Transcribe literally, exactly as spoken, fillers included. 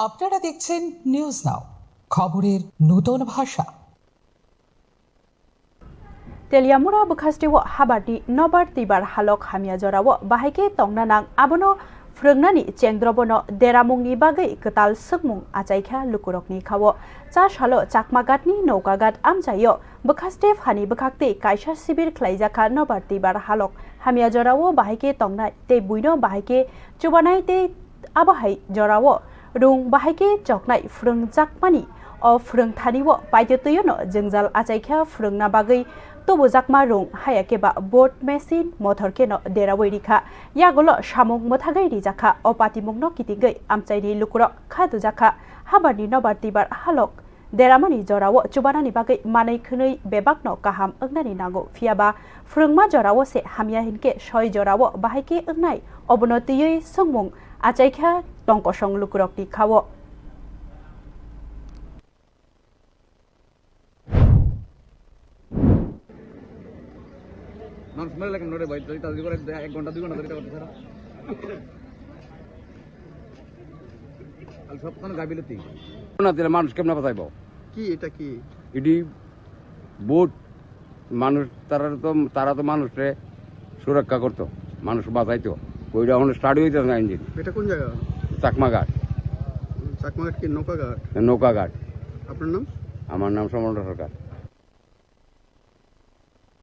আপনারা দেখছেন news now, খবরের নূতন ভাষা। Teliamura bwkhasteo habarni nobar twibar halok hamya jorao bahai khe tongna nang, abono phrwngnani chengdrobono deramungni bagwi kwtal swkmung achaikha lukurokni khao. Cha salo Chakmaghatni Noukaghat amchaio bwkhaste phani bwkhaktwi kaisa sibir khlaijakha nobar twibar halok hamya jorao bahai khe tongnai tei buino bahai khe chubanai tei abo hai jorao rung bahai khe choknai phrwngjakmani. O phrwngthani o paitotwio no jwngjal achaikha phrwngna bagwi tubujakma rung haya khe ba boat machine mothor khe no derawi rikha. Yagulo samung mwthagwi rijakha. O patimungno kitingwi amchaini lukurok kha dujakha. Habarni nobar twibar halok deramani jorao chubanani bagwi manwi khwnwi bebakno kaham wngnani nango, phiyaba phrwngma jorao se hamya hinkhe soi jorao bahai khe wngnai, obono twiwi swngmung achaikha tongkosong lukurokni khao. মানুষ মেরে লেখেন নোটে ভাই, তাড়াতাড়ি করে এক ঘন্টা, দুই ঘন্টা ধরে এটা করতে, স্যার। আর সব কোনো গাফিলতি। না দিলে মানুষ কেমনে বাঁচাইবো? কি এটা কি? এটি বুট মানুষ, তারা তো, তারা তো মানুষরে সুরক্ষা করতো, মানুষ বাঁচাইতো। ওইটা এখন স্টার্ট হইতেছে না ইঞ্জিন। এটা কোন জায়গা? চাকমাঘাট। চাকমাঘাট কি নৌকাঘাট? নৌকাঘাট। আপনার নাম? আমার নাম সমরেন্দ্র সরকার।